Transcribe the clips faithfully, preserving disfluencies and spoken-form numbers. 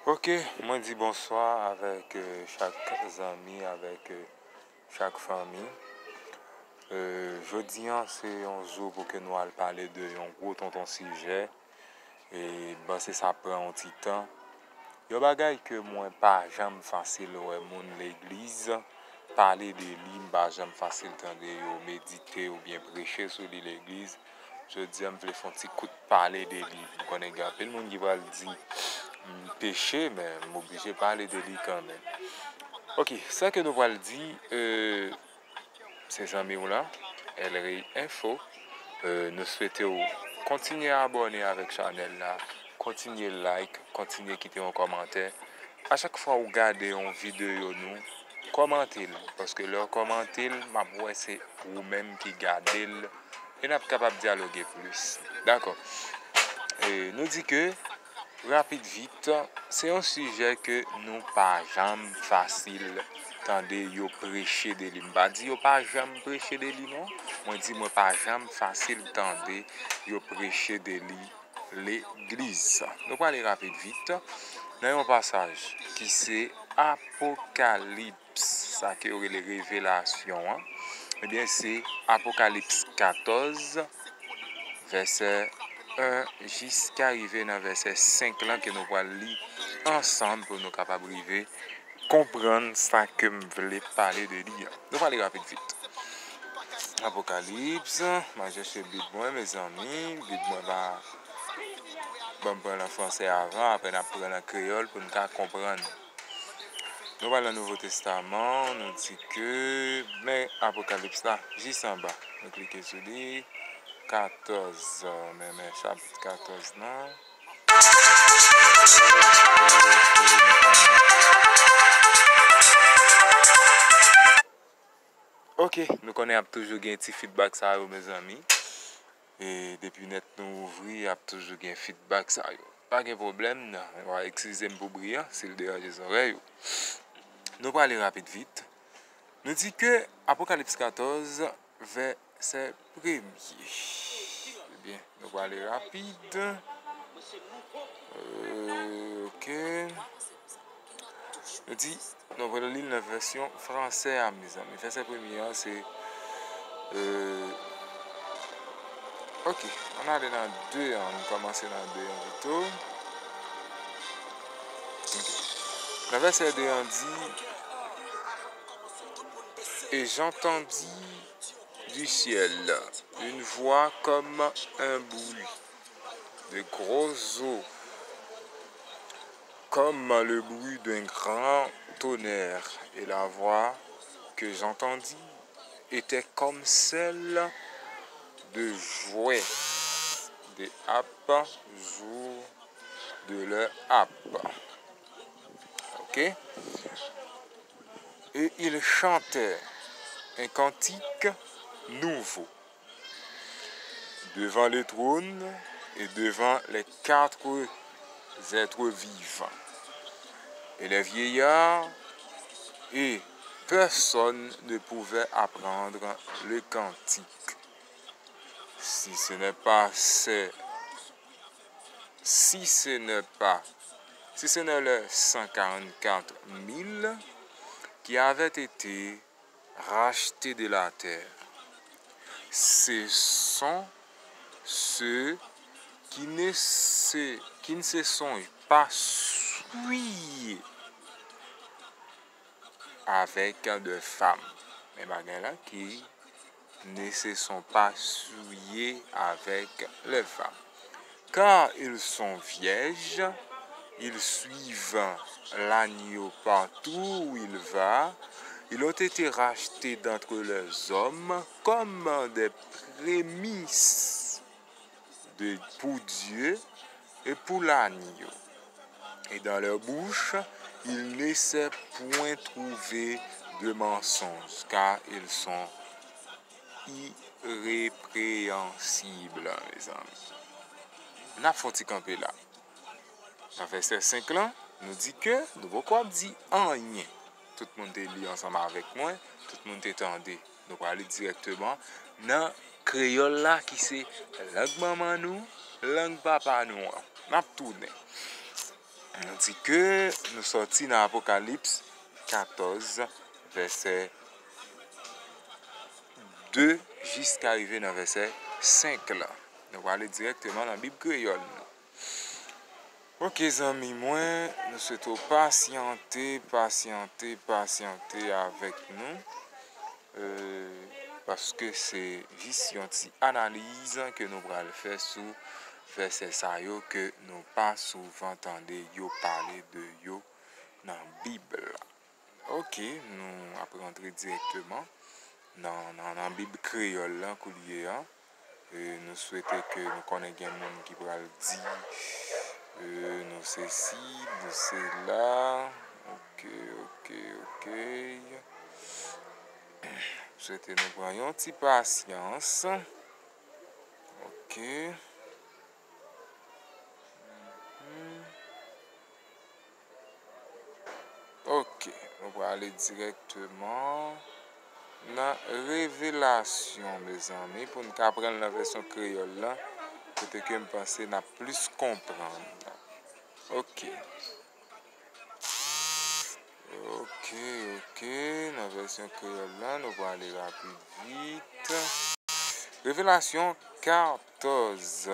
Ok, mwen di bonswa avèk, euh, chak zanmi, avèk, euh, chak fanmi. Euh, jodi an, se yon jou pou ke nou al pale de yon gwo tonton sijè. E, bon, se sa pran yon ti tan. Yon bagay ke mwen pa janm fasil wè moun legliz pale de li, m pa janm fasil tande yo medite oubyen preche sou li legliz. Jodi a, m vle fè yon ti kout pale de li. M konnen gen anpil moun ki pral di m peche, men m oblije pale de li kanmenm. Ok, sa ke nou pral di, euh, se zanmi w lan, El Rey Info. Euh, nou swete w kontinye abòne avèk chanèl la, kontinye like, kontinye kite yon kòmantè. A chak fwa ou gade yon videyo nou, kòmante l, paske lè w kòmante l, m ap wè se ou menm ki gade l, e n ap kapab dyaloge plis. Dakò. E nou di ke, rapid vit, se yon sijè ke nou pa janm fasil tande yo preche de li. M pa di yo pa janm preche de li, non. Mwen di mwen pa janm fasil tande yo preche de li legliz. Nou prale rapid vit nan yon pasaj ki se Apokalips, sa ke yo rele Revelasyon an. Ebyen, se Apokalips katòz, vèsè en jiska rive nan vèsè senk lan ke nou pral li ansanm pou nou kapab rive konprann sa ke m vle pale de li a. Nou prale rapid vit. Apokalips, m a chèche Bib mwen, mezanmi. Bib mwen pa ban m pran l an fransè avan, apre n ap pran l an kreyòl pou n ka konprann. Nou pral nan Nouvo Testaman, nou di ke, men Apokalips la, jis anba. Nou klike sou li, katòz, men, men chapit katòz lan. Ok, nou konnen ap toujou gen ti feedback sa yo, mezanmi. E depi nèt nou ouvri, ap toujou gen feedback sa yo. Pa gen pwoblèm, non. Wa eskize m pou bri an, si l deranje zòrèy ou. Nou prale rapid vit. Nou di ke Apokalips katòz, vèsè premye. Ebyen, nou prale rapid. Euh, ok. Nou di, nou pral li l nan vèsyon fransè a, mezanmi. Vèsè premye an, se, euh, ok, ann ale nan de an, nou kòmanse nan de an pito. Ok. Nan vèsè de an di, Et j'entendis du ciel une voix comme un bruit de gros eaux, comme le bruit d'un grand tonnerre, et la voix que j'entendis était comme celle de jouets de harpe jouant de leur harpe. Ok? Et ils chantèrent un cantique nouveau devant le trône et devant les quatre êtres vivants et les vieillards, et personne ne pouvait apprendre le cantique, si ce n'est pas ces, si ce n'est pas, si ce n'est les cent quarante-quatre mille qui avaient été rachetés de la terre. Ce sont ceux qui ne se, qui ne se sont pas souillés avec de femmes. Men bagay la, qui ne se sont pas souillés avec leurs femmes. Car ils sont vierges, ils suivent l'agneau partout où il va, ils ont été rachetés d'entre les hommes comme des prémices de, pour Dieu et pour l'agneau. Et dans leur bouche, il ne s'est point trouvé de mensonge, car ils sont irrépréhensibles, mezanmi. N ap fè yon ti kanpe la. Nan vèsè senk lan, nou di ke nou poko ap di anyen. Tout moun te li ansanm avèk mwen, tout moun te tande. Nou prale dirèkteman nan kreyòl la ki se lang manman nou, lang papa nou an. N ap tounen. Di ke nou sòti nan Apokalips katòz, vèsè de, jiska rive nan vèsè senk la. Nou prale dirèkteman nan Bib kreyòl nou. Oke, zanmi mwen, nou swete w pasyante, pasyante, pasyante avèk nou, e, paske se jis yon ti analiz ke nou pral fè sou vèsè sa yo ke nou pa souvan tande yo pale de yo nan Bib la. Oke, nou ap rantre dirèkteman nan, nan, nan Bib kreyòl lan koulye a. E, nou swete ke nou konnen gen moun ki pral di, e, nou sesi, nou sela. Oke, oke, oke. Swete nou pran yon ti pasyans. Oke. Mhm. Oke, nou prale dirèkteman nan Revelasyon, mezanmi, pou n ka pran l nan vèsyon kreyòl lan, kote ke m panse n ap plis konprann. Oke. Oke, oke, nan vèsyon kreyòl lan, nou prale rapid vit. Revelasyon katòz,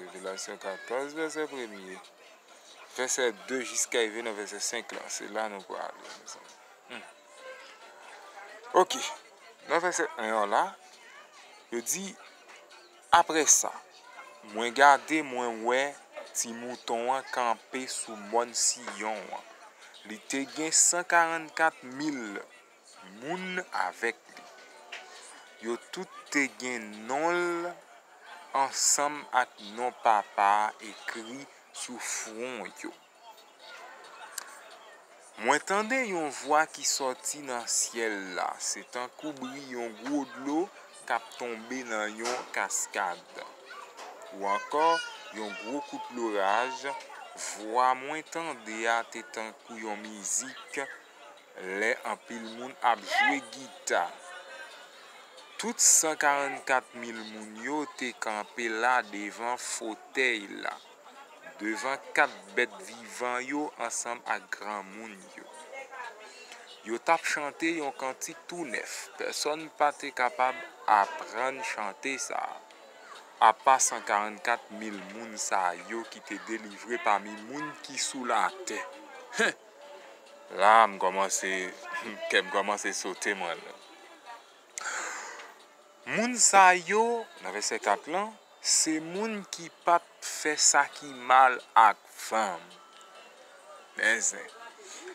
Revelasyon katòz, vèsè premye. Vèsè de jiska rive nan vèsè senk lan, se la nou prale, mezanmi. Hmm. Oke. Nan vèsè en an la, yo di, apre sa, mwen gade, mwen wè ti mouton an kanpe sou mòn Siyon an. Li te gen san karannkat mil moun avèk li. Yo tout te gen non l ansanm ak non Papa a ekri sou fwon yo. Mwen tande yon vwa ki sòti nan syèl la, se tankou bri yon gwo dlo k ap tonbe nan yon kaskad. Ou ankò, yon gwo kout loraj, vwa mwen tande a te tankou yon mizik lè anpil moun ap jwe gita. Tout san karannkat mil moun yo te kanpe la devan fotèy la, devan kat bèt vivan yo ansanm ak granmoun yo. Yo t ap chante yon kantik tou nèf. Pèsonn pa te kapab aprann chante sa a, apa san karannkat mil moun sa yo ki te delivre pami moun ki sou latè. Hen! La, m kòmanse, kè m kòmanse sote, mwen menm. Moun sa yo, nan vèsè kat lan, se moun ki pa t fè sa ki mal ak fanm. Men zen.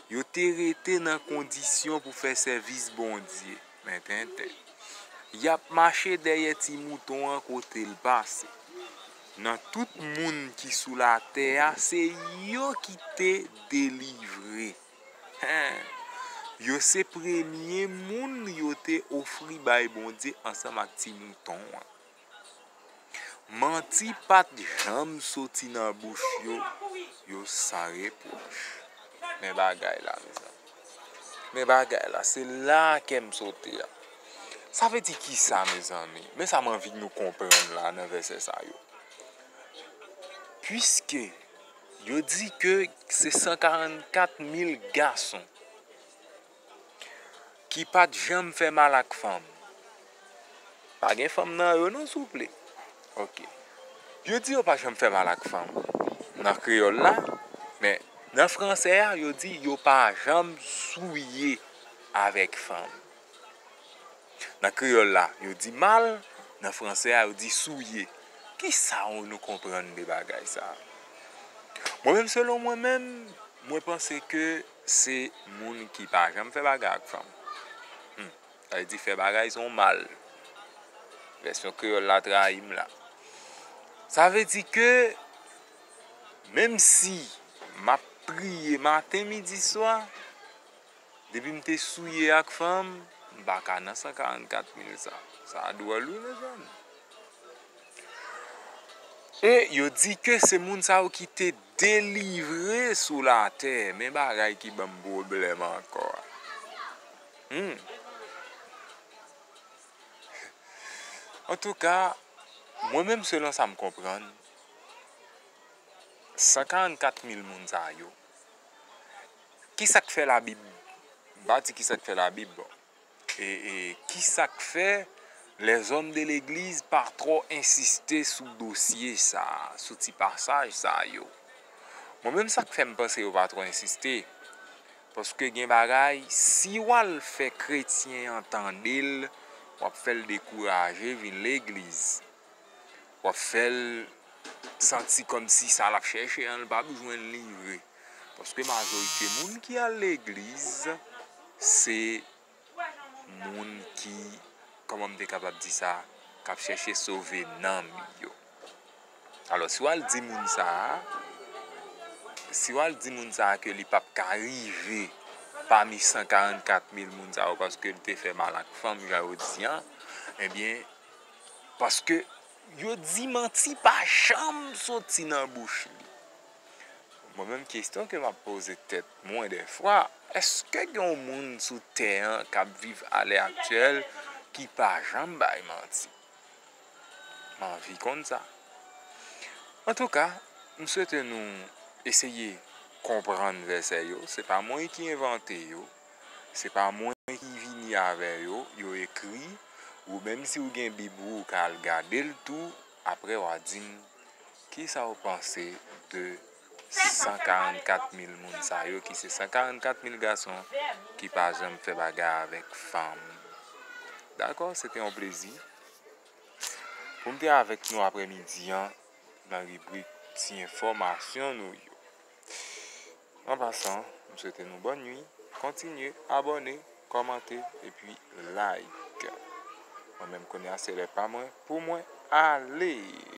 Yo te rete nan kondisyon pou fè sèvis Bondye. Men tenten. Y ap mache dèyè ti mouton an kote l pase. Nan tout moun ki sou latè a, se yo ki te delivre. Hen. Yo se premye moun yo te ofri bay Bondye ansanm ak ti mouton an. Manti pa t janm soti nan bouch yo, yo san repwòch. Men bagay la, mezanmi. Men bagay la, se la kè m sote a. Sa vle di kisa, mezanmi? Men sa m anvi nou konprann la nan vèsè sa yo. Piske yo di ke se san karannkat mil gason ki pa t janm fè mal ak fanm. Pa gen fanm nan yo non, souple. Oke. Yo di yo pa janm fè mal ak fanm nan kreyòl la, men nan fransè a, yo di yo pa janm souye avèk fanm. Nan kreyòl la, yo di mal, nan fransè a, yo di souye. Kisa nou konprann de bagay sa a? Mwen menm, selon mwen menm, mwen panse ke se moun ki pa janm fè bagay ak fanm. Hmm. Sa vle di fè bagay se yon mal. Vèsyon kreyòl la trayi m la. Sa vle di ke menm si m ap priye maten, midi, swa, depi m te souye ak fanm, m pa ka nan san karannkat mil sa. Sa dwòl wi, mezanmi. E yo di ke se moun sa yo ki te delivre sou latè. Men bagay ki ban m pwoblèm ankò a. Hmm. Antouka, mwen menm, selon sa m konprann, san karannkat mil moun sa yo, Ki sa k fè Labib, m pa di ki sa k fè Labib, bon. E, e ki sa k fè lèzòm de legliz pa twò ensiste sou dosye sa a, sou ti pasaj sa yo? Mwen menm, sa k fè m panse yo pa twò ensiste, paske gen bagay, si w al fè kretyen an tande l, w ap fè l dekouraje vin legliz. W ap fè l santi kòmsi sa l ap chèche an, li p ap jwenn li vre. Paske majorite moun ki al legliz, se moun ki, kòman m te kapab di sa, k ap chèche sove nanm yo. Alò, si w al di moun sa a, si w al di moun sa a ke li p ap ka rive pami san karannkat mil moun sa yo, paske l te fè mal ak fanm, jan yo di an, ebyen, paske yo di manti pa janm soti nan bouch li. Mwen menm, kesyon ke m ap poze tèt mwen dèfwa, èske gen yon moun sou tè an k ap viv alè aktyèl ki pa janm bay manti? M anvi konn sa. Antouka, m swete nou eseye konprann vèsè yo. Se pa mwen ki envante yo. Se pa mwen ki vini avè yo. Yo ekri. Ou menm si w gen Bib ou, ou ka al gade l tou. Apre, w a di m ki sa w panse de san karannkat mil moun sa yo, ki se san karannkat mil gason ki pa janm fè bagay avèk fanm. Dakò, se te yon plezi pou m te avèk nou aprèmidi an nan ribrik ti enfòmasyon nou yo. An pasan, m swete nou bòn nwi. Kontinye abòne, kòmante, epi like. Mwen menm, kounye a, se lè pa mwen pou mwen ale.